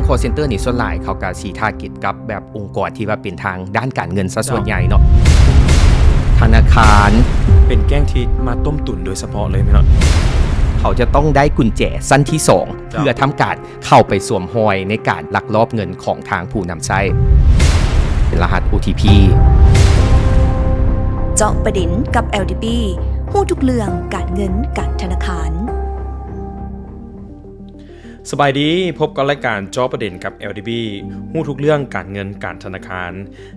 call center ນີ້ ສ່ວນຫຼາຍເຂົາກະຊິ target ກັບແບບອົງກອນທີ່ວ່າເປັນທາງດ້ານການເງິນຊະສ່ວນໃຫຍ່ເນາະ. ທະນາຄານ ເປັນແກ້ງທີ່ມາຕົ້ມຕຸນໂດຍສະເພາະເລີຍແມ່ນເນາະ. ເຂົາຈະຕ້ອງໄດ້ກຸນແຈຊັ້ນທີສອງ ເພື່ອທຳການເຂົ້າໄປສວມຮອຍໃນການລັກລອບເງິນຂອງທາງຜູ້ນຳໃຊ້ ເປັນລະຫັດ ໂອທີພີ. ເຈາະປະເດັນກັບ ແອລ ດີ ບີ ຮູ້ທຸກເລື່ອງການເງິນການທະນາຄານ. ສະບາຍດີ, ພົບກັບລາຍການເຈາະປະເດັນກັບ ແອລ ດີ ບີ ຮູ້ທຸກເລື່ອງການເງິນການທະນາຄານ,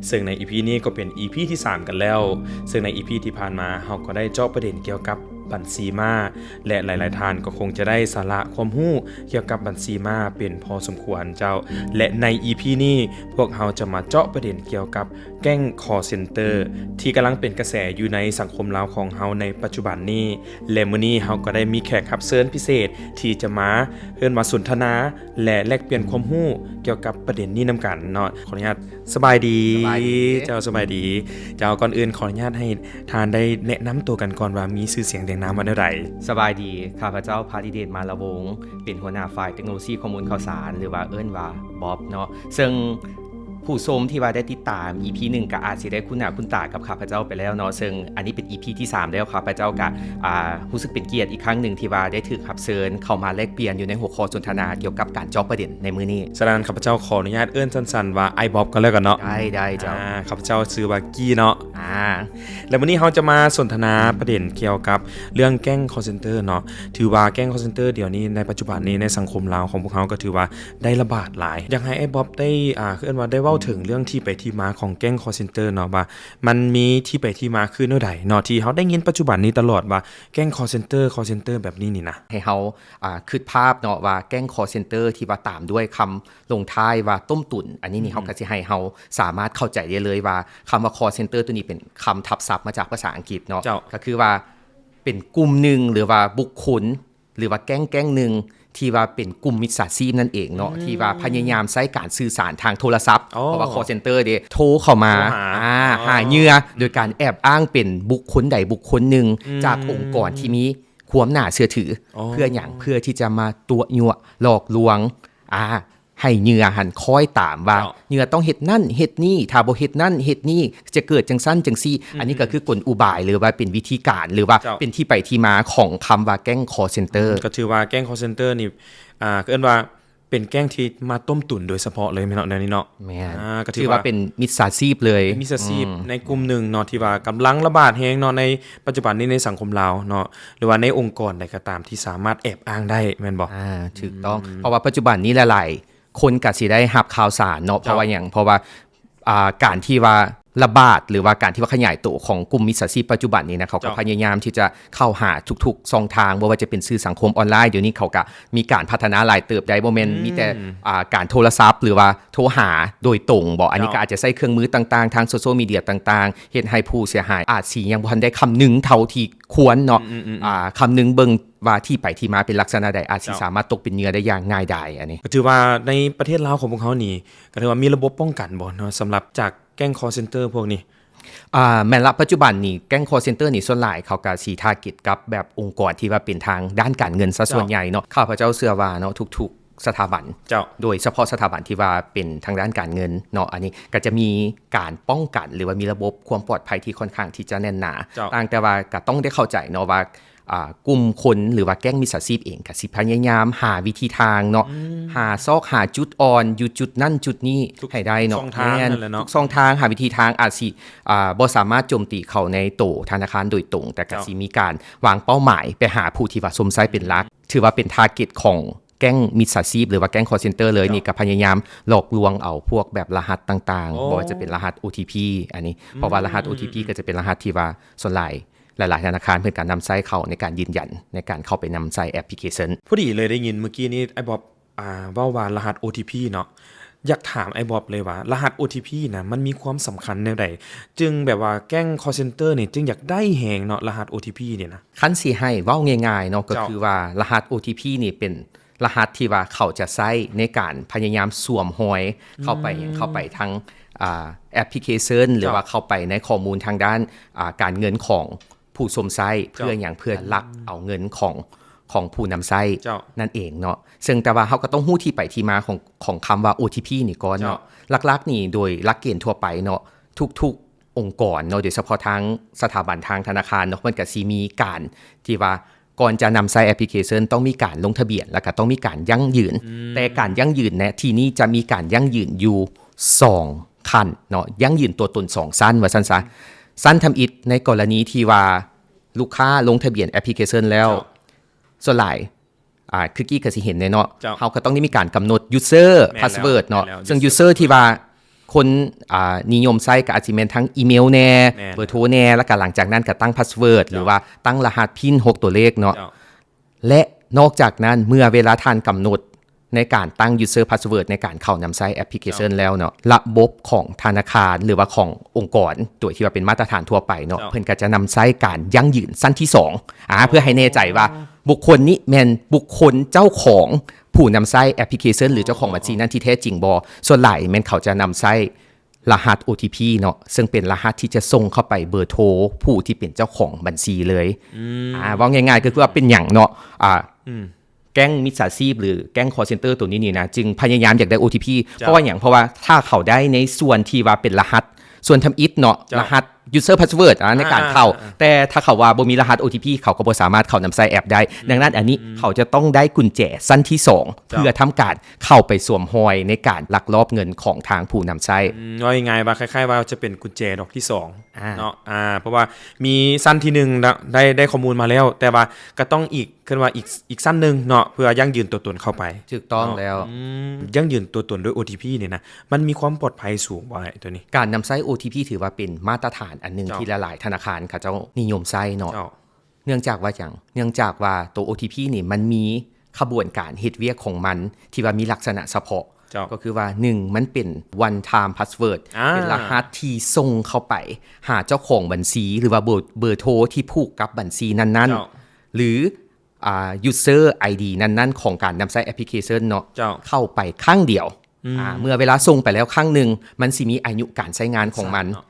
ເຊິ່ງໃນ ອີ ພີ ນີ້ກໍເປັນ ອີ ພີ ທີສາມກັນແລ້ວ. ເຊິ່ງໃນ ອີ ພີ ທີ່ຜ່ານມາ ເຮົາກໍໄດ້ເຈາະປະເດັນກ່ຽວກັບບັນຊີມ້າ ແລະ ຫຼາຍໆທ່ານກໍຄົງຈະໄດ້ສາລະຄວາມຮູ້ກ່ຽວກັບບັນຊີມ້າເປັນພໍສົມຄວນເຈົ້າ. ແລະ ໃນ ອີ ພີ ນີ້ ພວກເຮົາຈະມາເຈາະປະເດັນກ່ຽວກັບ ແກ້ງ call center ທີ່ກຳລັງເປັນກະແສຢູ່ໃນສັງຄົມລາວຂອງເຮົາໃນປັດຈຸບັນນີ້ ແລະ ມື້ນີ້ເຮົາກໍໄດ້ມີແຂກຮັບເຊີນພິເສດທີ່ຈະມາ ເອີ້ນວ່າ ສົນທະນາ ແລະ ແລກປ່ຽນຄວາມຮູ້ກ່ຽວກັບປະເດັນນີ້ນຳກັນເນາະ. ຂໍອະນຸຍາດ ສະບາຍດີ. ສະບາຍດີ. ເຈົ້າ ສະບາຍດີ. ເຈົ້າ ກ່ອນອື່ນຂໍອະນຸຍາດໃຫ້ທ່ານໄດ້ແນະນຳຕົວກັນກ່ອນວ່າມີຊື່ສຽງຮຽງນາມວ່າແນວໃດ? ສະບາຍດີ, ຂ້າພະເຈົ້າ ພາລິເດດ ມາລະວົງ, ເປັນຫົວໜ້າຝ່າຍເຕັກໂນໂລຊີຂໍ້ມູນຂ່າວສານ ຫຼືວ່າເອີ້ນວ່າ ບອບ ເນາະ. ເຊິ່ງ ຜູ້ຊົມທີ່ວ່າໄດ້ຕິດຕາມ ອີ ພີ ໜຶ່ງ ກໍອາດຊິໄດ້ຄຸ້ນໜ້າຄຸ້ນຕາກັບຂ້າພະເຈົ້າໄປແລ້ວເນາະ, ເຊິ່ງອັນນີ້ເປັນ ອີ ພີ ທີສາມແລ້ວ, ຂ້າພະເຈົ້າກໍ ອ່າ ຮູ້ສຶກເປັນກຽດອີກຄັ້ງໜຶ່ງທີ່ວ່າໄດ້ຖືກຮັບເຊີນເຂົ້າມາແລກປ່ຽນຢູ່ໃນຫົວຂໍ້ສົນທະນາກ່ຽວກັບການເຈາະປະເດັນໃນມື້ນີ້. ສະນັ້ນ ຂ້າພະເຈົ້າຂໍອະນຸຍາດເອີ້ນສັ້ນໆວ່າ ອ້າຍບອບ ກໍແລ້ວກັນເນາະ. ໄດ້ ໄດ້ເຈົ້າ. ອ່າ ຂ້າພະເຈົ້າຊື່ວ່າກີ້ເນາະ. ອ່າ ແລະ ມື້ນີ້ເຮົາຈະມາສົນທະນາປະເດັນກ່ຽວກັບເລື່ອງແກ້ງ call center ເນາະ. ຖືວ່າແກ້ງ call center ດຽວນີ້ໃນປັດຈຸບັນນີ້ໃນສັງຄົມລາວຂອງພວກເຮົາກໍຖືວ່າ ໄດ້ລະບາດຫຼາຍ. ຢາກໃຫ້ອ້າຍບອບໄດ້ ອ່າ ຄືເອີ້ນວ່າໄດ້ເວົ້າເຖິງເລື່ອງທີ່ໄປທີ່ມາຂອງແກ້ງ call center ເນາະ ວ່າມັນມີທີ່ໄປທີ່ມາຄືແນວໃດເນາະ ທີ່ເຮົາໄດ້ຍິນປັດຈຸບັນນີ້ຕະຫຼອດວ່າແກ້ງ call center call center ແບບນີ້ນີ້ນະ. ໃຫ້ເຮົາ ອ່າ ຄິດພາບເນາະວ່າແກ້ງ call center ທີ່ວ່າຕາມດ້ວຍຄຳລົງທ້າຍວ່າຕົ້ມຕຸນ ອັນນີ້ນີ້ ເຮົາກໍຊິໃຫ້ເຮົາສາມາດເຂົ້າໃຈໄດ້ເລີຍວ່າຄຳວ່າ call center ຕົວນີ້ເປັນຄຳທັບສັບມາຈາກພາສາອັງກິດເນາະ. ເຈົ້າ. ກໍຄືວ່າເປັນກຸ່ມໜຶ່ງ ຫຼືວ່າບຸກຄົນ ຫຼືວ່າແກ້ງແກ້ງໜຶ່ງທີ່ວ່າເປັນກຸ່ມມິດສາຊີບນັ້ນເອງເນາະ ອືມ ທີ່ວ່າພະຍາຍາມໃຊ້ການສື່ສານທາງໂທລະສັບ ອໍ ເພາະວ່າ call center ເດ້ ໂທເຂົ້າມາ ໂທຫາ ອ່າ ອໍ ຫາເຫຍື່ອ ໂດຍການແອບອ້າງເປັນບຸກຄົນໃດບຸກຄົນໜຶ່ງ ອືມ ຈາກອົງກອນທີ່ມີຄວາມໜ້າເຊື່ອຖື ອໍ ເພື່ອຫຍັງ? ເພື່ອທີ່ຈະມາຕົວະຍົວະຫຼອກລວງ ອ່າ ໃຫ້ເຫຍື່ອຫັ້ນຄ້ອຍຕາມວ່າ ເຈົ້າ ເຫຍື່ອຕ້ອງເຮັດນັ້ນເຮັດນີ້ ຖ້າບໍ່ເຮັດນັ້ນເຮັດນີ້ຈະເກີດຈັ່ງຊັ້ນຈັ່ງຊີ້. ອືມ ອັນນີ້ກໍຄືກົນອຸບາຍ ຫຼືວ່າເປັນວິທີການ ຫຼືວ່າ ເຈົ້າ ເປັນທີ່ໄປທີ່ມາຂອງຄຳວ່າແກ້ງ call center. ອືມ ກໍຖືວ່າແກ້ງ call center ນີ້ ອ່າ ເອີ້ນວ່າເປັນແກ້ງທີ່ມາຕົ້ມຕຸນໂດຍສະເພາະເລີຍແມ່ນເນາະ ແນວນີ້ເນາະ. ແມ່ນ ອ່າ ກໍຖືວ່າ ຖືວ່າເປັນມິດສາຊີບເລີຍ ມິດສາຊີບ ອືມ ໃນກຸ່ມໜຶ່ງເນາະ ທີ່ວ່າກຳລັງລະບາດແຮງເນາະ ໃນປັດຈຸບັນນີ້ໃນສັງຄົມລາວເນາະ ຫຼືວ່າໃນອົງກອນໃດກໍຕາມທີ່ສາມາດແອບອ້າງໄດ້ແມ່ນບໍ່? ອ່າ ຖືກຕ້ອງ ອືມ ເພາະວ່າປັດຈຸບັນນີ້ຫຼາຍໆ ຄົນກະຊິໄດ້ຮັບຂ່າວສານເນາະ ເຈົ້າ ເພາະວ່າຫຍັງ? ເພາະວ່າ ອ່າ ການທີ່ວ່າລະບາດ ຫຼືວ່າການທີ່ວ່າຂະຫຍາຍໂຕຂອງກຸ່ມມິດສາຊີບປັດຈຸບັນນີ້ນະ ເຂົາກໍ ເຈົ້າ ພະຍາຍາມທີ່ຈະເຂົ້າຫາທຸກໆຊ່ອງທາງ ບໍ່ວ່າຈະເປັນສື່ສັງຄົມອອນລາຍ ດຽວນີ້ເຂົາກະມີການພັດທະນາຫຼາຍເຕີບໄດ໋ ບໍ່ແມ່ນ ອືມ ມີແຕ່ ອ່າ ການໂທລະສັບ ຫຼືວ່າໂທຫາໂດຍຕົງບໍ ອັນນີ້ ເຈົ້າ ກໍອາດຈະໃຊ້ເຄື່ອງມືຕ່າງໆ ທາງໂຊຊຽວມີເດຍຕ່າງໆ ເຮັດໃຫ້ຜູ້ເສຍຫາຍອາດຊິຍັງບໍ່ທັນໄດ້ຄຳນຶງເທົ່າທີ່ ຄວນເນາະ ອືມໆໆ ອ່າ ຄຳນຶງເບິ່ງວ່າທີ່ໄປທີ່ມາເປັນລັກສະນະໃດ ອາດຊິ ເຈົ້າ ສາມາດຕົກເປັນເຫຍື່ອໄດ້ຢ່າງງ່າຍດາຍ. ອັນນີ້ກໍຖືວ່າໃນປະເທດລາວຂອງພວກເຮົານີ້ ກໍຖືວ່າມີລະບົບປ້ອງກັນບໍ່ເນາະ ສຳລັບຈາກແກ້ງ call center ພວກນີ້? ອ່າ ແມ່ນລະ ປັດຈຸບັນນີ້ແກ້ງ call center ນີ້ ສ່ວນຫຼາຍເຂົາກໍຊິ target ກັບແບບອົງກອນທີ່ວ່າເປັນທາງດ້ານການເງິນຊະ ເຈົ້າ ສ່ວນໃຫຍ່ເນາະ. ຂ້າພະເຈົ້າເຊື່ອວ່າເນາະ ທຸກໆ ສະຖາບັນ ເຈົ້າ ໂດຍສະເພາະສະຖາບັນທີ່ວ່າເປັນທາງດ້ານການເງິນເນາະ ອັນນີ້ກໍຈະມີການປ້ອງກັນ ຫຼືວ່າມີລະບົບຄວາມປອດໄພທີ່ຄ່ອນຂ້າງທີ່ຈະແໜ້ນໜາ ເຈົ້າ ຕ່າງແຕ່ວ່າກໍຕ້ອງໄດ້ເຂົ້າໃຈເນາະວ່າ ອ່າ ກຸ່ມຄົນ ຫຼືວ່າແກ້ງມິດສາຊີບເອງກໍຊິພະຍາຍາມຫາວິທີທາງເນາະ ອືມ ຫາຊອກຫາຈຸດອ່ອນຢູ່ຈຸດນັ້ນຈຸດນີ້ ທຸກ ໃຫ້ໄດ້ເນາະ ຊ່ອງທາງ ແມ່ນ ນັ້ນແຫຼະເນາະ ທຸກຊ່ອງທາງ ຫາວິທີທາງ ອາດຊິ ອ່າ ບໍ່ສາມາດໂຈມຕີເຂົ້າໃນໂຕທະນາຄານໂດຍຕົງ ແຕ່ກໍ ເຈົ້າ ຊິມີການວາງເປົ້າໝາຍໄປຫາຜູ້ທີ່ວ່າຊົມໃຊ້ເປັນຫຼັກ ຖືວ່າເປັນ target ຂອງ ແກ້ງມິດສາຊີບ ຫຼືວ່າແກ້ງ call center ເລີຍ ເຈົ້າ ນີ້ກໍພະຍາຍາມຫຼອກລວງເອົາພວກແບບລະຫັດຕ່າງໆ ໂອ້ ບໍ່ວ່າຈະເປັນລະຫັດ ໂອ ທີ ພີ ອັນນີ້ ອືມ ເພາະວ່າລະຫັດ ໂອ ທີ ພີ ອືມ ກໍຈະເປັນລະຫັດທີ່ວ່າສ່ວນຫຼາຍ ຫຼາຍໆທະນາຄານເພິ່ນກໍນຳໃຊ້ເຂົ້າໃນການຢືນຢັນ ໃນການເຂົ້າໄປນຳໃຊ້ແອັບພລິເຄຊັນ. ພໍດີເລີຍໄດ້ຍິນມື້ກີ້ນີ້ ອ້າຍບອບ ອ່າ ເວົ້າວ່າລະຫັດ ໂອ ທີ ພີ ເນາະ ຢາກຖາມອ້າຍບອບເລີຍວ່າ ລະຫັດ ໂອ ທີ ພີ ນະ ມັນມີຄວາມສຳຄັນແນວໃດ ຈຶ່ງແບບວ່າແກ້ງ call center ນີ້ຈຶ່ງຢາກໄດ້ແຮງເນາະ ລະຫັດ ໂອ ທີ ພີ ນີ້ນະ? ຄັນຊິໃຫ້ເວົ້າງ່າຍໆເນາະ ກໍ ເຈົ້າ ຄືວ່າລະຫັດ ໂອ ທີ ພີ ນີ້ເປັນ ລະຫັດທີ່ວ່າເຂົາຈະໃຊ້ໃນການພະຍາຍາມສວມຮອຍເຂົ້າໄປ ອືມ ເຂົ້າໄປທາງ ອ່າ ແອັບພລິເຄຊັນ ເຈົ້າ ຫຼືວ່າເຂົ້າໄປໃນຂໍ້ມູນທາງດ້ານ ອ່າ ການເງິນຂອງຜູ້ຊົມໃຊ້ ເຈົ້າ ເພື່ອຫຍັງ? ເພື່ອລັກເອົາເງິນຂອງ ຂອງຜູ້ນຳໃຊ້ນັ້ນເອງເນາະ. ເຊິ່ງແຕ່ວ່າເຮົາກໍຕ້ອງຮູ້ທີ່ໄປທີ່ມາຂອງ ຂອງຄຳວ່າ ໂອທີພີ ນີ້ກ່ອນເນາະ. ຫຼັກໆນີ້ໂດຍຫຼັກເກນທົ່ວໄປເນາະ ທຸກໆອົງກອນເນາະ ໂດຍສະເພາະທາງສະຖາບັນທາງທະນາຄານເນາະ ເພິ່ນກໍຊິມີການທີ່ວ່າ ກ່ອນຈະນຳໃຊ້ແອັບພລິເຄຊັນ ຕ້ອງມີການລົງທະບຽນ ແລ້ວກໍຕ້ອງມີການຢັ້ງຢືນ. ແຕ່ການຢັ້ງຢືນໃນທີ່ນີ້ຈະມີການຢັ້ງຢືນຢູ່ສອງຂັ້ນເນາະ, ຢັ້ງຢືນຕົວຕົນສອງຊັ້ນວ່າຊັ້ນຊະ. ຊັ້ນທຳອິດໃນກໍລະນີທີ່ວ່າລູກຄ້າລົງທະບຽນແອັບພລິເຄຊັນແລ້ວ ສ່ວນຫຼາຍ ອ່າ ຄືກີ້ກໍຊິເຫັນແນ່ເນາະ, ເຮົາກໍຕ້ອງໄດ້ມີການກຳນົດ user password ເນາະ. ເຊິ່ງ user ທີ່ວ່າ ຄົນ ອ່າ ນິຍົມໃຊ້ກໍອາດຊິແມ່ນທັງອີເມວແດ່, ເບີໂທແດ່, ແລ້ວກໍຫຼັງຈາກນັ້ນກໍຕັ້ງ password ຫຼືວ່າຕັ້ງລະຫັດ pin ຫົກຕົວເລກເນາະ. ແລະ ນອກຈາກນັ້ນ ເມື່ອເວລາທ່ານກຳນົດໃນການຕັ້ງ user password ໃນການເຂົ້ານຳໃຊ້ແອັບພລິເຄຊັນແລ້ວເນາະ, ລະບົບຂອງທະນາຄານ ຫຼືວ່າຂອງອົງກອນໂດຍທີ່ວ່າເປັນມາດຕະຖານທົ່ວໄປເນາະ, ເພິ່ນກໍຈະນຳໃຊ້ການຢັ້ງຢືນຊັ້ນທີສອງ ອ່າ ເພື່ອໃຫ້ແນ່ໃຈວ່າບຸກຄົນນີ້ແມ່ນບຸກຄົນເຈົ້າຂອງ ຜູ້ນຳໃຊ້ແອັບພລິເຄຊັນ ຫຼື ເຈົ້າຂອງບັນຊີນັ້ນທີ່ແທ້ຈິງບໍ່. ສ່ວນຫຼາຍແມ່ນເຂົາຈະນຳໃຊ້ລະຫັດ ໂອທີພີ ເນາະ, ເຊິ່ງເປັນລະຫັດທີ່ຈະສົ່ງເຂົ້າໄປເບີໂທຜູ້ທີ່ເປັນເຈົ້າຂອງບັນຊີເລີຍ. ອືມ ອ່າ ເວົ້າງ່າຍໆກໍຄືວ່າເປັນຫຍັງເນາະ ອ່າ ອືມ ແກ້ງມິດສາຊີບ ຫຼື ແກ້ງ call center ໂຕນີ້ນີ້ນະ ຈຶ່ງພະຍາຍາມຢາກໄດ້ ໂອທີພີ ເຈົ້າ ເພາະວ່າຫຍັງ? ເພາະວ່າຖ້າເຂົາໄດ້ໃນສ່ວນທີ່ວ່າເປັນລະຫັດ ສ່ວນທຳອິດເນາະ ເຈົ້າ ລະຫັດ user password ອ່າ ໃນການເຂົ້າ ອ່າໆໆໆ ແຕ່ຖ້າເຂົາວ່າບໍ່ມີລະຫັດ ໂອທີພີ ເຂົາກໍບໍ່ສາມາດເຂົ້ານຳໃຊ້ແອັບໄດ້. ອືມ ດັ່ງນັ້ນ ອັນນີ້ ອືມ ເຂົາຈະຕ້ອງໄດ້ກຸນແຈຊັ້ນທີສອງ ເຈົ້າ ເພື່ອທຳການເຂົ້າໄປສວມຮອຍໃນການລັກລອບເງິນຂອງທາງຜູ້ນຳໃຊ້. ອືມ ເວົ້າງ່າຍໆວ່າ ຄ້າຍໆວ່າຈະເປັນກຸນແຈດອກທີສອງ ອ່າ ເນາະ ອ່າ ເພາະວ່າມີຊັ້ນທີໜຶ່ງນະ ໄດ້ ໄດ້ຂໍ້ມູນມາແລ້ວ ແຕ່ວ່າກໍຕ້ອງອີກ ເອີ້ນວ່າອີກ ອີກຊັ້ນໜຶ່ງເນາະ ເພື່ອຢັ້ງຢືນຕົວຕົນເຂົ້າໄປ. ຖືກຕ້ອງແລ້ວ. ອືມ ຢັ້ງຢືນຕົວຕົນໂດຍ ໂອທີພີ ນີ້ນະ ມັນມີຄວາມປອດໄພສູງບໍ່ ອ້າຍ ໂຕນີ້? ການນຳໃຊ້ ໂອທີພີ ຖືວ່າເປັນມາດຕະຖານອັນໜຶ່ງ ເຈົ້າ ທີ່ຫຼາຍໆທະນາຄານເຂົາເຈົ້ານິຍົມໃຊ້ເນາະ. ເຈົ້າ ເນື່ອງຈາກວ່າຫຍັງ? ເນື່ອງຈາກວ່າໂຕ ໂອທີພີ ນີ້ມັນມີຂະບວນການເຮັດວຽກຂອງມັນທີ່ວ່າມີລັກສະນະສະເພາະ. ເຈົ້າ ກໍຄືວ່າ ໜຶ່ງ ມັນເປັນ one time password ອ່າ ເປັນລະຫັດທີ່ສົ່ງເຂົ້າໄປຫາເຈົ້າຂອງບັນຊີ ຫຼືວ່າເບີ ເບີໂທທີ່ຜູກກັບບັນຊີນັ້ນໆ ເຈົ້າ ຫຼື ອ່າ user ID ນັ້ນໆ ຂອງການນຳໃຊ້ແອັບພລິເຄຊັນເນາະ ເຈົ້າ ເຂົ້າໄປຄັ້ງດຽວ. ອືມ ອ່າ ເມື່ອເວລາສົ່ງໄປແລ້ວຄັ້ງໜຶ່ງ ມັນຊິມີອາຍຸການໃຊ້ງານຂອງມັນ ເນາະ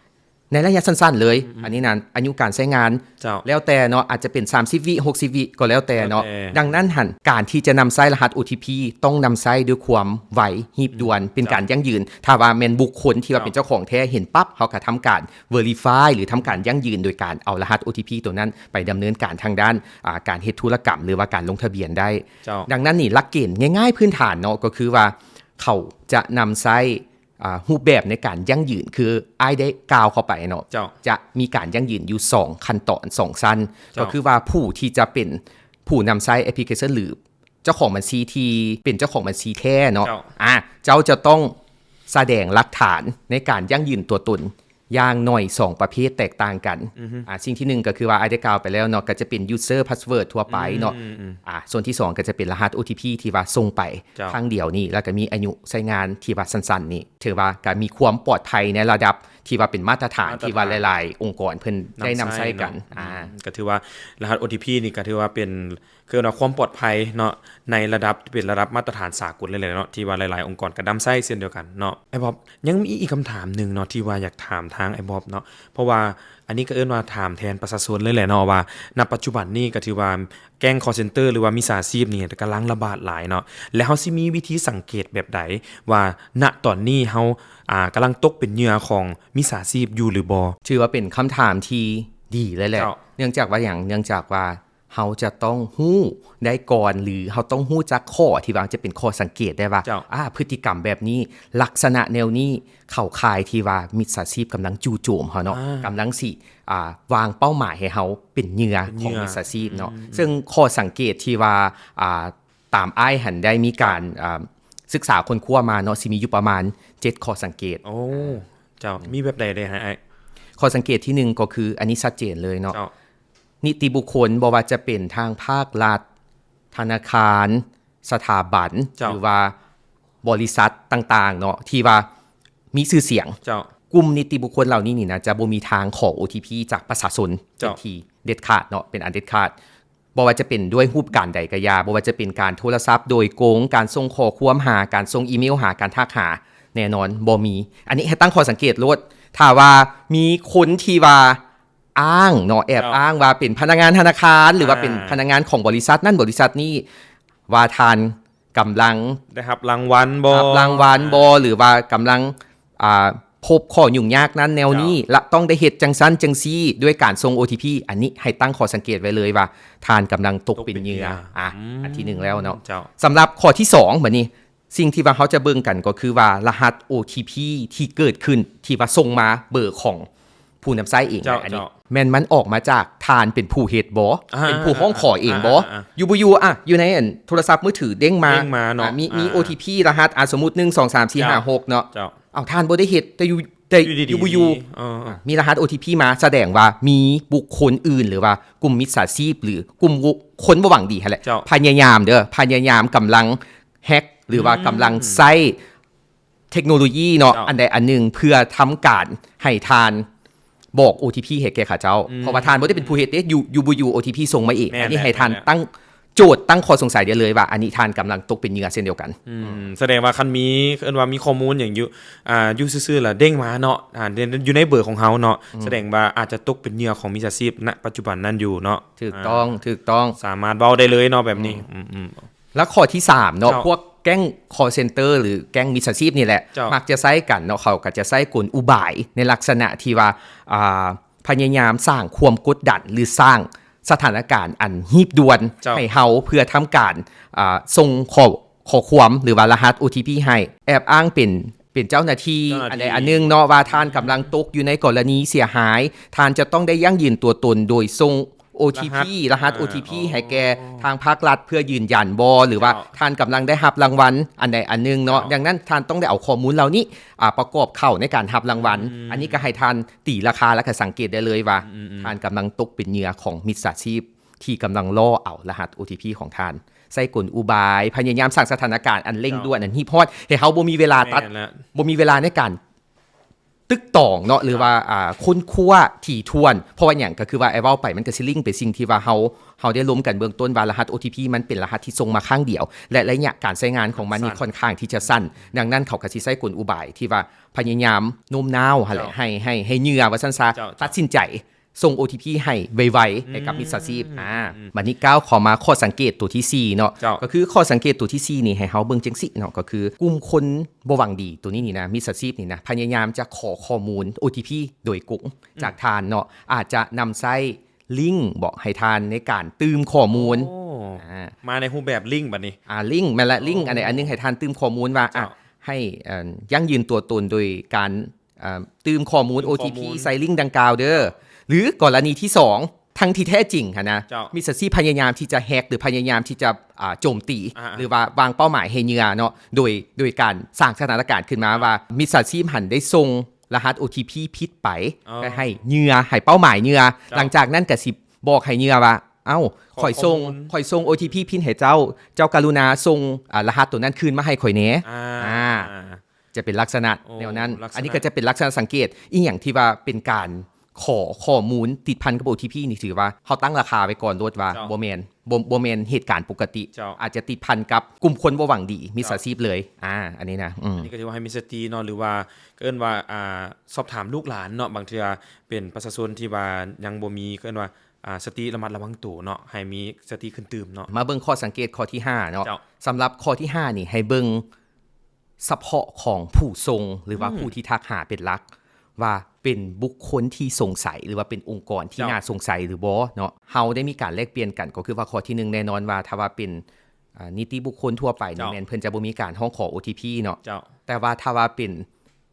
ໃນໄລຍະສັ້ນໆເລີຍ. ອືມໆ ອັນນີ້ນັ້ນ ອາຍຸການໃຊ້ງານ ເຈົ້າ ແລ້ວແຕ່ເນາະ ອາດຈະເປັນສາມສິບວິ ຫົກສິບວິ ກໍແລ້ວແຕ່ເນາະ. ແລ້ວແຕ່. ດັ່ງນັ້ນຫັ້ນ ການທີ່ຈະນຳໃຊ້ລະຫັດ ໂອທີພີ ຕ້ອງນຳໃຊ້ດ້ວຍຄວາມໄວ ຮີບດ່ວນ ອືມ ເປັນການ ເຈົ້າ ຢັ້ງຢືນ. ຖ້າວ່າແມ່ນບຸກຄົນທີ່ວ່າ ເຈົ້າ ເປັນເຈົ້າຂອງແທ້ເຫັນປັບ ເຮົາກໍທຳການ verify ຫຼື ທຳການຢັ້ງຢືນໂດຍການເອົາລະຫັດ ໂອທີພີ ໂຕນັ້ນໄປດຳເນີນການທາງດ້ານ ອ່າ ການເຮັດທຸລະກຳ ຫຼືວ່າການລົງທະບຽນໄດ້. ເຈົ້າ ດັ່ງນັ້ນນີ້ ຫຼັກເກນງ່າຍໆພື້ນຖານເນາະ ກໍຄືວ່າ ເຂົາຈະນຳໃຊ້ ອ່າ ຮູບແບບໃນການຢັ້ງຢືນ ຄືອ້າຍໄດ້ກ່າວເຂົ້າໄປເນາະ ເຈົ້າ ຈະມີການຢັ້ງຢືນຢູ່ສອງຂັ້ນຕອນ ສອງຊັ້ນ. ເຈົ້າ ກໍຄືວ່າຜູ້ທີ່ຈະເປັນຜູ້ນຳໃຊ້ແອັບພລິເຄຊັນ ຫຼື ເຈົ້າຂອງບັນຊີທີ່ເປັນເຈົ້າຂອງບັນຊີແທ້ເນາະ ເຈົ້າ ອ່າ ເຈົ້າຈະຕ້ອງສະແດງຫຼັກຖານໃນການຢັ້ງຢືນຕົວຕົນຢ່າງໜ້ອຍສອງປະເພດແຕກຕ່າງກັນ. ອືຮຶ ອ່າ ສິ່ງທີໜຶ່ງກໍຄືວ່າອ້າຍໄດ້ກ່າວໄປແລ້ວເນາະ ກໍຈະເປັນ user password ທົ່ວໄປເນາະ. ອືມໆໆ ອ່າ ສ່ວນທີສອງກໍຈະເປັນລະຫັດ ໂອທີພີ ທີ່ວ່າສົ່ງໄປ ເຈົ້າ ຄັ້ງດຽວນີ້ ແລ້ວກໍມີອາຍຸໃຊ້ງານທີ່ວ່າສັ້ນໆນີ້ ຖືວ່າກໍມີຄວາມປອດໄພໃນລະດັບທີ່ວ່າເປັນມາດຕະຖານ ມາດຕະຖານ ທີ່ວ່າຫຼາຍໆອົງກອນເພິ່ນໄດ້ນຳໃຊ້ກັນ. ນຳໃຊ້ເນາະ ອ່າ ອືມ ກໍຖືວ່າລະຫັດ ໂອທີພີ ນີ້ກໍຖືວ່າເປັນ ຄືວ່າຄວາມປອດໄພເນາະ ໃນລະດັບ ເປັນລະດັບມາດຕະຖານສາກົນເລີຍແຫຼະເນາະ ທີ່ວ່າຫຼາຍໆອົງກອນກໍນຳໃຊ້ເຊັ່ນດຽວກັນເນາະ. ອ້າຍບອບ ຍັງມີອີກຄຳຖາມໜຶ່ງເນາະ ທີ່ວ່າຢາກຖາມທາງອ້າຍບອບເນາະ ເພາະວ່າອັນນີ້ກໍເອີ້ນວ່າຖາມແທນປະຊາຊົນເລີຍແຫຼະເນາະ ວ່ານະປັດຈຸບັນນີ້ກໍຖືວ່າ ແກ້ງ call center ຫຼືວ່າມິດສາຊີບນີ້ກຳລັງລະບາດຫຼາຍເນາະ ແລະ ເຮົາຊິມີວິທີສັງເກດແບບໃດວ່າ ນະຕອນນີ້ເຮົາ ອ່າ ກຳລັງຕົກເປັນເຫຍື່ອຂອງມິດສາຊີບຢູ່ຫຼືບໍ່? ຖືວ່າເປັນຄຳຖາມທີ່ດີເລີຍແຫຼະ. ເຈົ້າ ເນື່ອງຈາກວ່າຫຍັງ? ເນື່ອງຈາກວ່າເຮົາຈະຕ້ອງຮູ້ໄດ້ກ່ອນ ຫຼື ເຮົາຕ້ອງຮູ້ຈັກຂໍ້ທີ່ວ່າຈະເປັນຂໍ້ສັງເກດໄດ້ວ່າ ເຈົ້າ ອາ ພຶດຕິກຳແບບນີ້ ລັກສະນະແນວນີ້ ເຂົ້າຂ່າຍທີ່ວ່າມິດສາຊີບກຳລັງຈູ່ໂຈມເຮົາເນາະ ອ່າ ກຳລັງຊິ ອ່າ ວາງເປົ້າໝາຍໃຫ້ເຮົາເປັນເຫຍື່ອ ເປັນເຫຍື່ອຂອງມິດສາຊີບເນາະ. ອືມໆໆ ເຊິ່ງຂໍ້ສັງເກດທີ່ວ່າ ອ່າ ຕາມອ້າຍຫັ້ນໄດ້ມີການ ອ່າ ສຶກສາຄົ້ນຄວ້າມາເນາະ ຊິມີຢູ່ປະມານເຈັດຂໍ້ສັງເກດ. ໂອ້ ເຈົ້າ ມີແບບໃດແດ່ ອ້າຍ? ຂໍ້ສັງເກດທີໜຶ່ງກໍຄື ອັນນີ້ຊັດເຈນເລີຍເນາະ ເຈົ້າ ນິຕິບຸກຄົນ ບໍ່ວ່າຈະເປັນທາງພາກລັດ, ທະນາຄານ, ສະຖາບັນ ເຈົ້າ ຫຼືວ່າບໍລິສັດຕ່າງໆເນາະ ທີ່ວ່າມີຊື່ສຽງ ເຈົ້າ ກຸ່ມນິຕິບຸກຄົນເຫຼົ່ານີ້ນີ້ນະ ຈະບໍ່ມີທາງຂໍໂອທີພີຈາກປະຊາຊົນ ເຈົ້າ ເປັນທີ່ເດັດຂາດເນາະ ເປັນອັນເດັດຂາດ. ບໍ່ວ່າຈະເປັນດ້ວຍຮູບການໃດກໍຢ່າ, ບໍ່ວ່າຈະເປັນການໂທລະສັບໂດຍກົງ, ການສົ່ງຂໍ້ຄວາມຫາ, ການສົ່ງອີເມວຫາ, ການທັກຫາ, ແນ່ນອນບໍ່ມີ. ອັນນີ້ໃຫ້ຕັ້ງຂໍ້ສັງເກດໂລດ. ຖ້າວ່າມີຄົນທີ່ວ່າ ອ້າງເນາະ ແອບ ເຈົ້າ ອ້າງວ່າເປັນພະນັກງານທະນາຄານ ຫຼືວ່າ ອ່າ ເປັນພະນັກງານຂອງບໍລິສັດນັ້ນບໍລິສັດນີ້ ວ່າທ່ານກຳລັງ ໄດ້ຮັບລາງວັນບໍ່ ຮັບລາງວັນບໍ່ ອ່າ ຫຼືວ່າກຳລັງ ອ່າ ພົບຂໍ້ຫຍຸ້ງຍາກນັ້ນແນວນີ້ ເຈົ້າ ລະຕ້ອງໄດ້ເຮັດຈັ່ງຊັ້ນຈັ່ງຊີ້ດ້ວຍການສົ່ງ ໂອ ທີ ພີ ອັນນີ້ໃຫ້ຕັ້ງຂໍ້ສັງເກດໄວ້ເລີຍວ່າ ທ່ານກຳລັງຕົກເປັນເຫຍື່ອ ຕົກເປັນເຫຍື່ອ ອ່າ ອືມ ອັນທີໜຶ່ງແລ້ວເນາະ ເຈົ້າ ສຳລັບຂໍ້ທີສອງ ບັດນີ້ ສິ່ງທີ່ວ່າເຮົາຈະເບິ່ງກັນກໍຄືວ່າ ລະຫັດ ໂອ ທີ ພີ ທີ່ເກີດຂຶ້ນ ທີ່ວ່າສົ່ງມາເບີຂອງຜູ້ນຳໃຊ້ເອງ ເຈົ້າ ອັນນີ້ ເຈົ້າ ແມ່ນມັນອອກມາຈາກທ່ານເປັນຜູ້ເຮັດບໍ່? ອ່າ ເປັນຜູ້ຮ້ອງຂໍເອງບໍ່? ອ່າ ອ່າ ອ່າ ຢູ່ບໍ່ຢູ່ ອ່ະ ຢູ່ໃນອັນໂທລະສັບມືຖືເດ້ງມາ ເດ້ງມາເນາະ ອ່າ ມີ ອ່າ ມີ ໂອ ທີ ພີ ລະຫັດ ອ່າ ສົມມຸດ ໜຶ່ງ ສອງ ສາມ ສີ່ ຫ້າ ຫົກ ເນາະ ເຈົ້າ ເອົາ ທ່ານບໍ່ໄດ້ເຮັດ ແຕ່ຢູ່ ແຕ່ ຢູ່ດີໆ ຢູ່ບໍ່ຢູ່ ມີ ເອີ ອ່າ ມີລະຫັດ ໂອ ທີ ພີ ມາ ສະແດງວ່າມີບຸກຄົນອື່ນ ຫຼືວ່າກຸ່ມມິດສາຊີບ ຫຼືກຸ່ມ ຄົນບໍ່ຫວັງດີຫັ້ນແຫຼະ ເຈົ້າ ພະຍາຍາມເດີ້ ພະຍາຍາມກຳລັງແຮັກ ຫຼືວ່າ ອືມ ກຳລັງໃຊ້ເທັກໂນໂລຢີເນາະ ເຈົ້າ ອັນໃດອັນໜຶ່ງ ເພື່ອທຳການໃຫ້ທ່ານບອກ ໂອ ທີ ພີ ໃຫ້ແກ່ເຂົາເຈົ້າ ອືມ ເພາະວ່າທ່ານບໍ່ໄດ້ເປັນຜູ້ເຮັດເດ້ ຢູ່ ຢູ່ບໍ່ຢູ່ ໂອ ທີ ພີ ສົ່ງມາເອງ ແມ່ນ ອັນນີ້ໃຫ້ທ່ານ ແມ່ນ ຕັ້ງ ໂຈດຕັ້ງຂໍ້ສົງໄສໄດ້ເລີຍວ່າ ອັນນີ້ທ່ານກຳລັງຕົກເປັນເຫຍື່ອເຊັ່ນດຽວກັນ ອືມ ອືມ ສະແດງວ່າຄັນມີ ເອີ້ນວ່າມີຂໍ້ມູນຫຍັງຢູ່ ອ່າ ຢູ່ຊື່ໆລະເດ້ງມາເນາະ ອ່າ ຢູ່ໃນເບີຂອງເຮົາເນາະ ອືມ ສະແດງວ່າອາດຈະຕົກເປັນເຫຍື່ອຂອງມິດສາຊີບ ນະ ປັດຈຸບັນນັ້ນຢູ່ເນາະ ຖືກຕ້ອງ ອ່າ ຖືກຕ້ອງ ສາມາດເວົ້າໄດ້ເລີຍເນາະແບບນີ້ ອືມ ອືມ ອືມ ແລະ ຂໍ້ທີສາມເນາະ ເຈົ້າ ພວກແກ້ງ call center ຫຼືແກ້ງມິດສາຊີບນີ້ແຫຼະ ເຈົ້າ ມັກຈະໃຊ້ກັນເນາະ ເຂົາກໍຈະໃຊ້ກົນອຸບາຍໃນລັກສະນະທີ່ວ່າ ອ່າ ພະຍາຍາມສ້າງຄວາມກົດດັນ ຫຼືສ້າງສະຖານະການອັນຮີບດ່ວນ ເຈົ້າ ໃຫ້ເຮົາ ເພື່ອທຳການ ອ່າ ສົ່ງຂໍ້ ຂໍ້ຄວາມ ຫຼືວ່າລະຫັດ ໂອ ທີ ພີ ໃຫ້ ແອບອ້າງເປັນ ເປັນເຈົ້າໜ້າທີ່ ເຈົ້າໜ້າທີ່ ອັນໃດອັນໜຶ່ງເນາະ ວ່າທ່ານກຳລັງຕົກຢູ່ໃນກໍລະນີເສຍຫາຍ ທ່ານຈະຕ້ອງໄດ້ຢັ້ງຢືນຕົວຕົນໂດຍສົ່ງ ໂອ ທີ ພີ ລະຫັດ ລະຫັດ ອ່າ ໂອ ທີ ພີ ໃຫ້ແກ່ ອໍ ທາງພາກລັດ ເພື່ອຢືນຢັນບໍ່ ຫຼືວ່າ ເຈົ້າ ທ່ານກຳລັງໄດ້ຮັບລາງວັນອັນໃດອັນໜຶ່ງເນາະ ເຈົ້າ ດັ່ງນັ້ນທ່ານຕ້ອງໄດ້ເອົາຂໍ້ມູນເຫຼົ່ານີ້ ອ່າ ປະກອບເຂົ້າໃນການຮັບລາງວັນ ອືມ ອັນນີ້ກໍໃຫ້ທ່ານຕີລາຄາ ແລ້ວກໍສັງເກດໄດ້ເລີຍວ່າ ອືມໆໆ ທ່ານກຳລັງຕົກເປັນເຫຍື່ອຂອງມິດສາຊີບ ທີ່ກຳລັງລໍ້ເອົາລະຫັດ ໂອ ທີ ພີ ຂອງທ່ານ ໃຊ້ກົນອຸບາຍ ພະຍາຍາມສ້າງສະຖານະການອັນເລັ່ງດ່ວນ ເຈົ້າ ອັນຮີບຮອດ ໃຫ້ເຮົາບໍ່ມີເວລາຕັດ ແມ່ນແລ້ວ ບໍ່ມີເວລາໃນການຕຶກຕອງເນາະ ຫຼືວ່າ ອ່າ ຄົ້ນຄວ້າຖີ່ຖ້ວນ ເພາະວ່າຫຍັງ ກໍຄືວ່າໄອ້ເວົ້າໄປ ມັນກໍຊິລິ້ງໄປສິ່ງທີ່ວ່າເຮົາ ເຮົາໄດ້ລົມກັນເບື້ອງຕົ້ນວ່າ ລະຫັດ ໂອ ທີ ພີ ມັນເປັນລະຫັດທີ່ສົ່ງມາຄັ້ງດຽວ ແລະ ໄລຍະການໃຊ້ງານຂອງມັນນີ້ ສັ້ນ ຄ່ອນຂ້າງທີ່ຈະສັ້ນ ດັ່ງນັ້ນເຂົາກໍຊິໃຊ້ກົນອຸບາຍທີ່ວ່າພະຍາຍາມໂນ້ມນ້າວຫັ້ນແຫຼະ ເຈົ້າ ໃຫ້ ໃຫ້ ໃຫ້ເຫຍື່ອວ່າ ວ່າຊັ້ນຊະ ເຈົ້າ ຕັດສິນໃຈ ສົ່ງ ໂອ ທີ ພີ ໃຫ້ໄວໆ ໃຫ້ກັບມິດສາຊີບ ອືມ ອ່າ ອືມ ບັດນີ້ກ້າວເຂົ້າມາຂໍ້ສັງເກດຕົວທີສີ່ເນາະ ເຈົ້າ ກໍຄືຂໍ້ສັງເກດຕົວທີສີ່ນີ້ ໃຫ້ເຮົາເບິ່ງຈັ່ງຊີ້ເນາະ ກໍຄືກຸ່ມຄົນບໍ່ຫວັງດີຕົວນີ້ນີ້ນະ ມິດສາຊີບນີ້ນະ ພະຍາຍາມຈະຂໍຂໍ້ມູນ ໂອ ທີ ພີ ໂດຍກົງ ອືມ ຈາກທ່ານເນາະ ອາດຈະນຳໃຊ້ລິ້ງບອກໃຫ້ທ່ານໃນການຕື່ມຂໍ້ມູນ ໂອ້ ອ່າ ມາໃນຮູບແບບລິ້ງບັດນີ້ ອ່າ ລິ້ງ ແມ່ນລະ ລິ້ງ ອໍ ອັນໃດອັນໜຶ່ງ ໃຫ້ທ່ານຕື່ມຂໍ້ມູນວ່າ ເຈົ້າ ອ່ະ ໃຫ້ ເອີ່ ຢັ້ງຢືນຕົວຕົນໂດຍການ ອ່າ ຕື່ມຂໍ້ມູນ ຕື່ມຂໍ້ມູນ ໂອ ທີ ພີ ໃສ່ລິ້ງດັ່ງກ່າວເດີ້ ຫຼືກໍລະນີທີສອງ ທັງທີ່ແທ້ຈິງຫັ້ນນະ ເຈົ້າ ມິດສາຊີບພະຍາຍາມທີ່ຈະແຮັກ ຫຼືພະຍາຍາມທີ່ຈະ ອ່າ ໂຈມຕີ ອ່າໆ ຫຼືວ່າວາງເປົ້າໝາຍໃຫ້ເຫຍື່ອເນາະ ໂດຍ ໂດຍການສ້າງສະຖານະການຂຶ້ນມາວ່າ ມິດສາຊີບຫັ້ນໄດ້ສົ່ງລະຫັດ ໂອ ທີ ພີ ຜິດໄປ ເອີ ໄປໃຫ້ເຫຍື່ອ ໃຫ້ເປົ້າໝາຍເຫຍື່ອ ເຈົ້າ ຫຼັງຈາກນັ້ນກໍຊິບອກໃຫ້ເຫຍື່ອວ່າ ເອົ້າ ຂໍ ຂ້ອຍສົ່ງ ຂໍ້ມູນ ຂ້ອຍສົ່ງ ໂອ ທີ ພີ ຜິດໃຫ້ເຈົ້າ ເຈົ້າກະລຸນາສົ່ງ ອ່າ ລະຫັດໂຕນັ້ນຄືນມາໃຫ້ຂ້ອຍແດ່ ອ່າ ອ່າ ຈະເປັນລັກສະນະ ໂອ້ ແນວນັ້ນ ລັກສະນະ ອັນນີ້ກໍຈະເປັນລັກສະນະສັງເກດອີ່ຫຍັງທີ່ວ່າເປັນການຂໍຂໍ້ມູນຕິດພັນກັບ ໂອ ທີ ພີ ນີ້ ຖືວ່າເຮົາຕັ້ງລາຄາໄວ້ກ່ອນໂລດວ່າ ເຈົ້າ ບໍ່ແມ່ນ ບໍ່ ບໍ່ແມ່ນເຫດການປົກກະຕິ ເຈົ້າ ອາດຈະຕິດພັນກັບກຸ່ມຄົນບໍ່ຫວັງດີ ມິດສາຊີບເລີຍ ເຈົ້າ ອ່າ ອັນນີ້ນະ ອືມ ອັນນີ້ກໍຖືວ່າໃຫ້ມີສະຕິເນາະ ຫຼືວ່າ ກໍເອີ້ນວ່າ ອ່າ ສອບຖາມລູກຫຼານເນາະ ບາງເທື່ອເປັນປະຊາຊົນທີ່ວ່າຍັງບໍ່ມີ ກໍເອີ້ນວ່າ ອ່າ ສະຕິລະມັດລະວັງໂຕເນາະ ໃຫ້ມີສະຕິຂຶ້ນຕື່ມເນາະ ມາເບິ່ງຂໍ້ສັງເກດຂໍ້ທີຫ້າເນາະ ເຈົ້າ ສຳລັບຂໍ້ທີຫ້ານີ້ ໃຫ້ເບິ່ງ ສະເພາະຂອງຜູ້ສົ່ງ ຫຼືວ່າ ອືມ ຜູ້ທີ່ທັກຫາເປັນຫຼັກ ວ່າເປັນບຸກຄົນທີ່ສົງໄສ ຫຼືວ່າເປັນອົງກອນທີ່ ເຈົ້າ ໜ້າສົງໄສຫຼືບໍ່ເນາະ ເຮົາໄດ້ມີການແລກປ່ຽນກັນ ກໍຄືວ່າຂໍ້ທີໜຶ່ງ ແນ່ນອນວ່າຖ້າວ່າເປັນ ອ່າ ນິຕິບຸກຄົນທົ່ວໄປນີ້ ເຈົ້າ ແມ່ນເພິ່ນຈະບໍ່ມີການຮ້ອງຂໍ ໂອ ທີ ພີ ເນາະ ເຈົ້າ ແຕ່ວ່າຖ້າວ່າເປັນ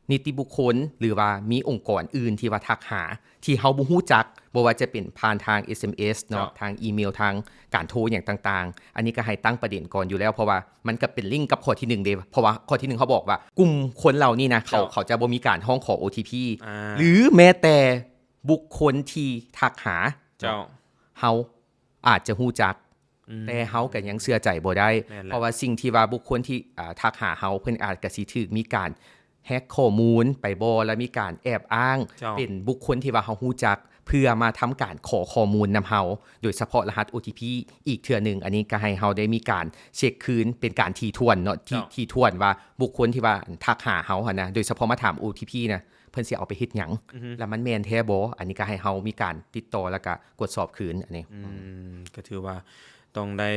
ນິຕິບຸກຄົນ ຫຼືວ່າມີອົງກອນອື່ນທີ່ວ່າທັກຫາ ທີ່ເຮົາບໍ່ຮູ້ຈັກ ບໍ່ວ່າຈະເປັນຜ່ານທາງ ເອສ ເອັມ ເອສ ເນາະ ເຈົ້າ ທາງອີເມວ ທາງການໂທຫຍັງຕ່າງໆ ອັນນີ້ກໍໃຫ້ຕັ້ງປະເດັນກ່ອນຢູ່ແລ້ວ ເພາະວ່າມັນກໍເປັນລິ້ງກັບຂໍ້ທີໜຶ່ງເດ້ ເພາະວ່າຂໍ້ທີໜຶ່ງເຮົາບອກວ່າ ກຸ່ມຄົນເຫຼົ່ານີ້ນະ ເຂົາ ເຈົ້າ ເຂົາຈະບໍ່ມີການຮ້ອງຂໍ ໂອ ທີ ພີ ອ່າ ຫຼືແມ້ແຕ່ບຸກຄົນທີ່ທັກຫາ ເຈົ້າ ເຮົາອາດຈະຮູ້ຈັກ ອືມ ແຕ່ເຮົາກໍຍັງເຊື່ອໃຈບໍ່ໄດ້ ແມ່ນແລ້ວ ເພາະວ່າສິ່ງທີ່ວ່າບຸກຄົນທີ່ ອ່າ ທັກຫາເຮົາ ເພິ່ນອາດກະຊິຖືກມີການແຮັກຂໍ້ມູນໄປບໍ່ ແລະ ມີການແອບອ້າງ ເຈົ້າ ເປັນບຸກຄົນທີ່ວ່າເຮົາຮູ້ຈັກ ເພື່ອມາທຳການຂໍຂໍ້ມູນນຳເຮົາ ໂດຍສະເພາະລະຫັດ ໂອທີພີ ອີກເທື່ອໜຶ່ງ. ອັນນີ້ກໍໃຫ້ເຮົາໄດ້ມີການເຊັກຄືນເປັນການຖີ່ຖ້ວນເນາະ ທີ່ ເຈົ້າ ຖີ່ຖ້ວນວ່າບຸກຄົນທີ່ວ່າທັກຫາເຮົາຫັ້ນນະ ໂດຍສະເພາະມາຖາມ ໂອທີພີ ນະ ເພິ່ນຊິເອົາໄປເຮັດຫຍັງ ອືຮຶ ແລ້ວມັນແມ່ນແທ້ບໍ່? ອັນນີ້ກໍໃຫ້ເຮົາມີການຕິດຕໍ່ ແລ້ວກໍກວດສອບຄືນ. ອັນນີ້ ອືມ ອືມ ກໍຖືວ່າຕ້ອງໄດ້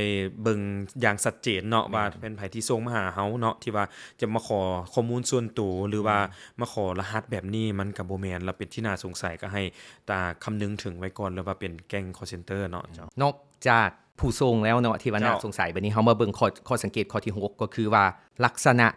ເບິ່ງຢ່າງຊັດເຈນເນາະ ແມ່ນ ວ່າແມ່ນໃຜທີ່ສົ່ງມາຫາເຮົາເນາະ ທີ່ວ່າຈະມາຂໍຂໍ້ມູນສ່ວນໂຕ ຫຼືວ່າ ແມ່ນ ມາຂໍລະຫັດແບບນີ້ ມັນກໍບໍ່ແມ່ນ ແລ້ວເປັນທີ່ໜ້າສົງໄສ ກໍໃຫ້ຕາຄຳນຶງເຖິງໄວ້ກ່ອນ ຫຼືວ່າເປັນແກ້ງ call center ເນາະ. ເຈົ້າ ນອກຈາກຜູ້ສົ່ງແລ້ວເນາະ ທີ່ວ່າໜ້າ ເຈົ້າ ສົງໄສ ບັດນີ້ເຮົາມາເບິ່ງຂໍ້ ຂໍ້ສັງເກດຂໍ້ທີຫົກ ກໍຄືວ່າລັກສະນະ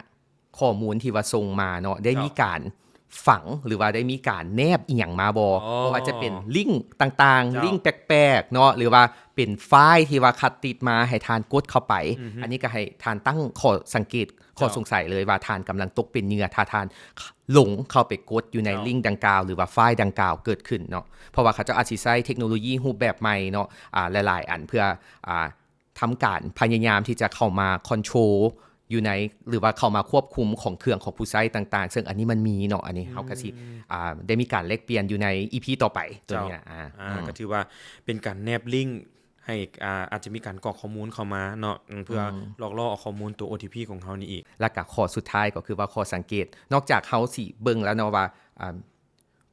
ຂໍ້ມູນທີ່ວ່າສົ່ງມາເນາະ ໄດ້ ເຈົ້າ ມີການຝັງ ຫຼືວ່າໄດ້ມີການແນບອີ່ຫຍັງມາບໍ່? ອໍ ບໍ່ວ່າຈະເປັນລິ້ງຕ່າງໆ ເຈົ້າ ລິ້ງແປກໆເນາະ ຫຼືວ່າເປັນໄຟລ໌ທີ່ວ່າຄັດຕິດມາ ໃຫ້ທ່ານກົດເຂົ້າໄປ. ອືຮຶ ອັນນີ້ກໍໃຫ້ທ່ານຕັ້ງຂໍ້ສັງເກດ ເຈົ້າ ຂໍ້ສົງໄສເລີຍວ່າທ່ານກຳລັງຕົກເປັນເຫຍື່ອ ຖ້າທ່ານຫຼົງເຂົ້າໄປກົດຢູ່ໃນ ເຈົ້າ ລິ້ງດັ່ງກ່າວ ຫຼືວ່າໄຟລ໌ດັ່ງກ່າວເກີດຂຶ້ນເນາະ. ເພາະວ່າເຂົາເຈົ້າອາດຊິໃຊ້ເທັກໂນໂລຢີຮູບແບບໃໝ່ເນາະ ອ່າ ຫຼາຍໆອັນ ເພື່ອ ອ່າ ທຳການພະຍາຍາມທີ່ຈະເຂົ້າມາຄອນໂທຣຢູ່ໃນ ຫຼືວ່າເຂົ້າມາຄວບຄຸມຂອງເຄື່ອງຂອງຜູ້ໃຊ້ຕ່າງໆ ເຊິ່ງອັນນີ້ມັນມີເນາະ ອັນນີ້ເຮົາກໍຊິ ອືມ ອ່າ ໄດ້ມີການແລກປ່ຽນຢູ່ໃນ ອີພີ ຕໍ່ໄປ ຕົວ ເຈົ້າ ນີ້ ອ່າ ອືມ ກໍຖືວ່າເປັນການແນບລິ້ງໃຫ້ ອ່າ ອາດຈະມີການກອກຂໍ້ມູນເຂົ້າມາເນາະ ເພື່ອ ອືມ ຫຼອກຫຼໍ່ເອົາຂໍ້ມູນຕົວ ໂອທີພີ ຂອງເຮົານີ້ອີກ. ແລ້ວກໍຂໍ້ສຸດທ້າຍກໍຄືວ່າຂໍ້ສັງເກດ ນອກຈາກເຮົາຊິເບິ່ງແລ້ວເນາະວ່າ ອ່າ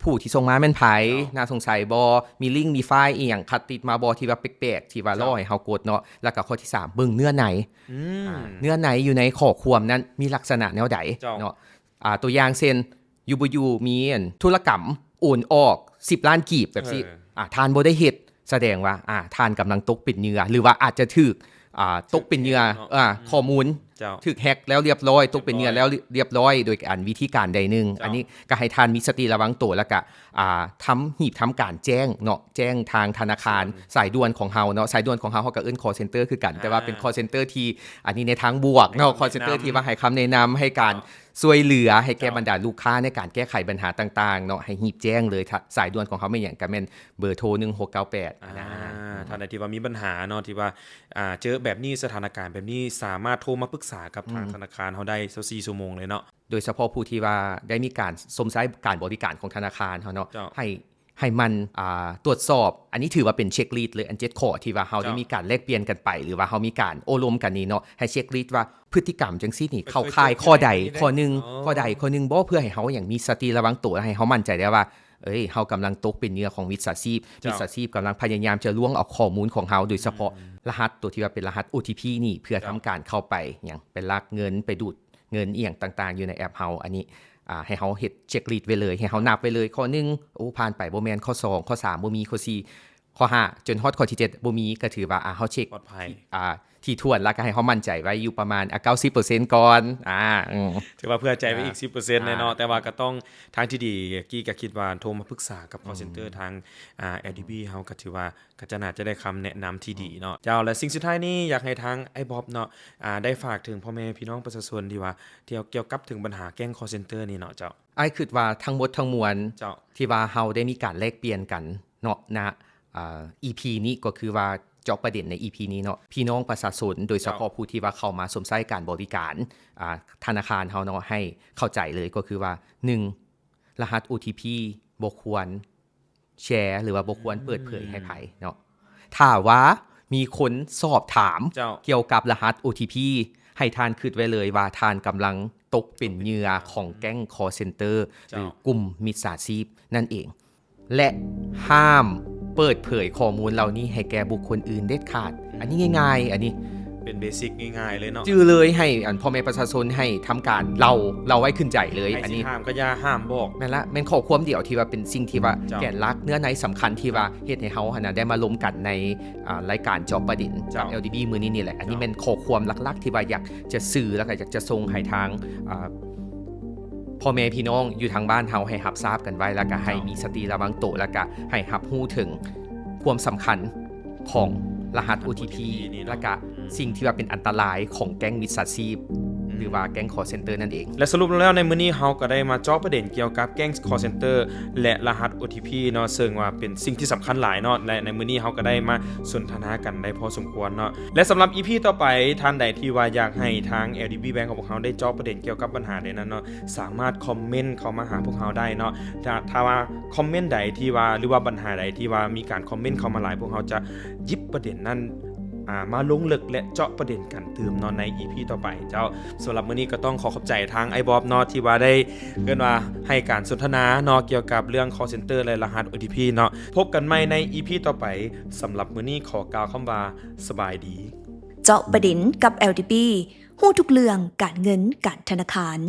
ຜູ້ທີ່ສົ່ງມາແມ່ນໃຜ ເຈົ້າ ໜ້າສົງໄສບໍ່ ມີລິ້ງ ມີໄຟລ໌ອີ່ຫຍັງຄັດຕິດມາບໍ່ ທີ່ວ່າແປກໆ ທີ່ວ່າ ເຈົ້າ ຫຼໍ່ໃຫ້ເຮົາກົດເນາະ. ແລ້ວກໍຂໍ້ທີສາມ ເບິ່ງເນື້ອໃນ ອືມ ອ່າ ເນື້ອໃນຢູ່ໃນຂໍ້ຄວາມນັ້ນມີລັກສະນະແນວໃດ ເຈົ້າ ເນາະ. ອ່າ ຕົວຢ່າງເຊັ່ນ ຢູ່ບໍ່ຢູ່ມີອັນທຸລະກຳໂອນອອກສິບລ້ານກີບແບບຊີ້ ເອີ ອ່າ ທ່ານບໍ່ໄດ້ເຮັດ ສະແດງວ່າ ອ່າ ທ່ານກຳລັງຕົກເປັນເຫຍື່ອ ຫຼືວ່າອາດຈະຖືກ ອ່າ ຕົກເປັນເຫຍື່ອ ຖືກແຮັກເນາະ ອ່າ ອືມ ຂໍ້ມູນ ເຈົ້າ ຖືກແຮັກແລ້ວລຽບຮ້ອຍ ຕົກເປັນເຫຍື່ອແລ້ວລຽບຮ້ອຍ ໂດຍອັນວິທີການໃດໜຶ່ງ ເຈົ້າ ອັນນີ້ກໍໃຫ້ທ່ານມີສະຕິລະວັງໂຕ ແລ້ວກໍ ອ່າ ທຳ ຮີບທຳການແຈ້ງເນາະ ແຈ້ງທາງທະນາຄານ ສາຍດ່ວນຂອງເຮົາເນາະ ສາຍດ່ວນຂອງເຮົາ ເຮົາກໍເອີ້ນ call center ຄືກັນ ອ່າ ແຕ່ວ່າເປັນ call center ທີ່ ອັນນີ້ໃນທາງບວກເນາະ call center ທີ່ວ່າໃຫ້ຄຳແນະນຳ ໃຫ້ການ ເຈົ້າ ຊ່ວຍເຫຼືອໃຫ້ແກ່ ເຈົ້າ ບັນດາລູກຄ້າໃນການແກ້ໄຂບັນຫາຕ່າງໆເນາະ ໃຫ້ຮີບແຈ້ງເລີຍ. ສາຍດ່ວນຂອງເຮົາແມ່ນຫຍັງ? ກໍແມ່ນເບີໂທ ໜຶ່ງຫົກເກົ້າແປດ ອ່າ ນະ ອືມ ທ່ານໃດທີ່ວ່າມີບັນຫາເນາະ ທີ່ວ່າ ອ່າ ເຈີແບບນີ້ ສະຖານະການແບບນີ້ ສາມາດໂທມາປຶກສາກັບທາງ ອືມ ທະນາຄານເຮົາໄດ້ຊາວສີ່ຊົ່ວໂມງເລີຍເນາະ. ໂດຍສະເພາະຜູ້ທີ່ວ່າໄດ້ມີການຊົມໃຊ້ການບໍລິການຂອງທະນາຄານເຮົາເນາະ ເຈົ້າ ໃຫ້ ໃຫ້ໝັ່ນ ອ່າ ຕວດສອບ ອັນນີ້ຖືວ່າເປັນເຊັກລິດເລີຍ ອັນເຈັດຂໍ້ທີ່ວ່າເຮົາ ເຈົ້າ ໄດ້ມີການແລກປ່ຽນກັນໄປ ຫຼືວ່າເຮົາມີການໂອ້ລົມກັນນີ້ເນາະ ໃຫ້ເຊັກລິດວ່າພຶດຕິກຳຈັ່ງຊີ້ນີ້ ເຂົ້າຂ່າຍຂໍ້ໃດ ເຄີຍເຈີ ຂໍ້ໜຶ່ງ ເອີ ຂໍ້ໃດຂໍ້ໜຶ່ງບໍ່ ເພື່ອໃຫ້ເຮົາຫຍັງ ມີສະຕິລະວັງໂຕ ແລະ ໃຫ້ເຮົາໝັ້ນໃຈໄດ້ວ່າ ເອີຍ ເຮົາກຳລັງຕົກເປັນເຫຍື່ອຂອງມິດສາຊີບ ເຈົ້າ ມິດສາຊີບກຳລັງພະຍາຍາມຈະລວງເອົາຂໍ້ມູນຂອງເຮົາ ໂດຍສະເພາະ ອືມ ລະຫັດຕົວທີ່ວ່າເປັນລະຫັດ ໂອທີພີ ນີ້ ເພື່ອ ເຈົ້າ ທຳການເຂົ້າໄປຫຍັງ ໄປລັກເງິນ ໄປດູດ ເງິນອີ່ຫຍັງຕ່າງໆຢູ່ໃນແອັບເຮົາ ອັນນີ້ ອ່າ ໃຫ້ເຮົາເຮັດເຊັກລິດໄວ້ເລີຍ ໃຫ້ເຮົານັບໄວ້ເລີຍ ຂໍ້ໜຶ່ງ ໂອ້ ຜ່ານໄປ ບໍ່ແມ່ນ ຂໍ້ສອງ ຂໍ້ສາມ ບໍ່ມີ ຂໍ້ສີ່ ຂໍ້ຫ້າ ຈົນຮອດຂໍ້ທີເຈັດ ບໍ່ມີ ກໍຖືວ່າ ອ່າ ເຮົາເຊັກ ປອດໄພ ອ່າ ຖີ່ຖ້ວນ ແລ້ວກໍໃຫ້ເຮົາໝັ້ນໃຈໄວ້ຢູ່ປະມານ ອ່າ ເກົ້າສິບເປີເຊັນກ່ອນ ອ່າ ອືມ ຖືວ່າເພື່ອໃຈໄວ້ອີກ ອ່າ ສິບເປີເຊັນແນ່ເນາະ ອ່າ ແຕ່ວ່າກໍຕ້ອງ ທາງທີ່ດີ ກີ້ກໍຄິດວ່າໂທມາປຶກສາກັບ call center ອືມ ທາງ ອ່າ ແອລດີບີ ເຮົາ ກໍຖືວ່າ ກໍຈະໜ້າຈະໄດ້ຄຳແນະນຳທີ່ດີເນາະ ເຈົ້າ ແລະ ສິ່ງສຸດທ້າຍນີ້ ຢາກໃຫ້ທາງອ້າຍບອບເນາະ ອ່າ ໄດ້ຝາກເຖິງພໍ່ແມ່ພີ່ນ້ອງປະຊາຊົນທີ່ວ່າ ທີ່ກ່ຽວກັບເຖິງບັນຫາແກ້ງ call center ນີ້ເນາະ ເຈົ້າ. ອ້າຍຄິດວ່າທັງໝົດທັງມວນ ເຈົ້າ ທີ່ວ່າເຮົາໄດ້ມີການແລກປ່ຽນກັນເນາະ ນະ ອ່າ ອີພີ ນີ້ ກໍຄືວ່າເຈາະປະເດັນໃນ ອີພີ ນີ້ເນາະ ພີ່ນ້ອງປະຊາຊົນ ໂດຍສະເພາະ ເຈົ້າ ຜູ້ທີ່ວ່າເຂົ້າມາຊົມໃຊ້ການບໍລິການ ອ່າ ທະນາຄານເຮົາເນາະ ໃຫ້ເຂົ້າໃຈເລີຍ ກໍຄືວ່າ ໜຶ່ງ ລະຫັດ ໂອທີພີ ບໍ່ຄວນ ແຊ ຫຼືວ່າບໍ່ຄວນເປີດເຜີຍໃຫ້ໃຜເນາະ ອືມ ຖ້າວ່າມີຄົນສອບຖາມ ເຈົ້າ ກ່ຽວກັບລະຫັດ ໂອທີພີ ໃຫ້ທ່ານຄິດໄວ້ເລີຍວ່າທ່ານກຳລັງຕົກເປັນເຫຍື່ອຂອງແກ້ງ call center ເຈົ້າ ຫຼືກຸ່ມມິດສາຊີບນັ້ນເອງ ແລະ ຫ້າມເປີດເຜີຍຂໍ້ມູນເຫຼົ່ານີ້ໃຫ້ແກ່ບຸກຄົນອື່ນເດັດຂາດ. ອືມ ອັນນີ້ງ່າຍໆ ອັນນີ້ເປັນເບສິກງ່າຍໆເລີຍເນາະ ຈື່ເລີຍ ໃຫ້ອັນພໍ່ແມ່ປະຊາຊົນໃຫ້ທຳການເລົ່າ ເລົ່າໄວ້ຂຶ້ນໃຈເລີຍ ໃຫ້ ອັນນີ້ ສິຫ້າມກໍຢ່າ ຫ້າມບອກ ແມ່ນລະ ແມ່ນຂໍ້ຄວາມດຽວທີ່ວ່າເປັນສິ່ງທີ່ວ່າ ເຈົ້າ ແກນຫຼັກ ເນື້ອໃນສຳຄັນທີ່ວ່າເຮັດໃຫ້ເຮົາຫັ້ນນະໄດ້ມາລົມກັນໃນ ອ່າ ລາຍການເຈາະປະເດັນ ເຈົ້າ ກັບ ແອລດີບີ ມື້ນີ້ນີ້ແຫຼະ ອັນນີ້ ເຈົ້າ ແມ່ນຂໍ້ຄວາມຫຼັກໆທີ່ວ່າຢາກຈະສື່ ແລ້ວກໍຢາກຈະສົ່ງໃຫ້ທາງ ອ່າ ພໍ່ແມ່ພີ່ນ້ອງຢູ່ທາງບ້ານເຮົາໃຫ້ຮັບຊາບກັນໄວ້ ແລ້ວກໍໃຫ້ ເຈົ້າ ມີສະຕິລະວັງໂຕ ແລ້ວກໍໃຫ້ຮັບຮູ້ເຖິງຄວາມສຳຄັນຂອງລະຫັດ ໂອທີພີ ໂອທີພີ ນີ້ເນາະ ແລ້ວກໍ ອືມ ສິ່ງທີ່ວ່າເປັນອັນຕະລາຍຂອງແກ້ງມິດສາຊີບ ອືມ ຫຼືວ່າແກ້ງ call center ນັ້ນເອງ. ແລະ ສະຫຼຸບແລ້ວໃນມື້ນີ້ເຮົາກໍໄດ້ມາເຈາະປະເດັນກ່ຽວກັບແກ້ງ call center ແລະ ລະຫັດ ໂອທີພີ ເນາະ ເຊິ່ງວ່າເປັນສິ່ງທີ່ສຳຄັນຫຼາຍເນາະ ແລະ ໃນມື້ນີ້ເຮົາກໍໄດ້ມາສົນທະນາກັນໄດ້ພໍສົມຄວນເນາະ. ແລະ ສຳລັບ ອີພີ ຕໍ່ໄປ ທ່ານໃດທີ່ວ່າຢາກໃຫ້ທາງ ແອລດີບີ Bank ຂອງພວກເຮົາໄດ້ເຈາະປະເດັນກ່ຽວກັບບັນຫາໃດນັ້ນເນາະ ສາມາດຄອມເມັນເຂົ້າມາຫາພວກເຮົາໄດ້ເນາະ. ຖ້າ ຖ້າວ່າຄອມເມັນໃດທີ່ວ່າ ຫຼືວ່າບັນຫາໃດທີ່ວ່າມີການຄອມເມັນເຂົ້າມາຫຼາຍ ພວກເຮົາຈະຫຍິບປະເດັນນັ້ນ ອ່າ ມາລົງເລິກ ແລະ ເຈາະປະເດັນກັນຕື່ມເນາະໃນ ອີພີ ຕໍ່ໄປເຈົ້າ. ສຳລັບມື້ນີ້ກໍຕ້ອງຂໍຂອບໃຈທາງອ້າຍບອບເນາະ ທີ່ວ່າໄດ້ ເອີ້ນວ່າໃຫ້ການສົນທະນາເນາະ ກ່ຽວກັບເລື່ອງ call center ແລະ ລະຫັດ ໂອທີພີ ເນາະ. ພົບກັນໃໝ່ໃນ ອີພີ ຕໍ່ໄປ. ສຳລັບມື້ນີ້ຂໍກ່າວຄຳວ່າ ສະບາຍດີ. ເຈາະປະເດັນກັບ ແອລດີບີ ຮູ້ທຸກເລື່ອງການເງິນການທະນາຄານ.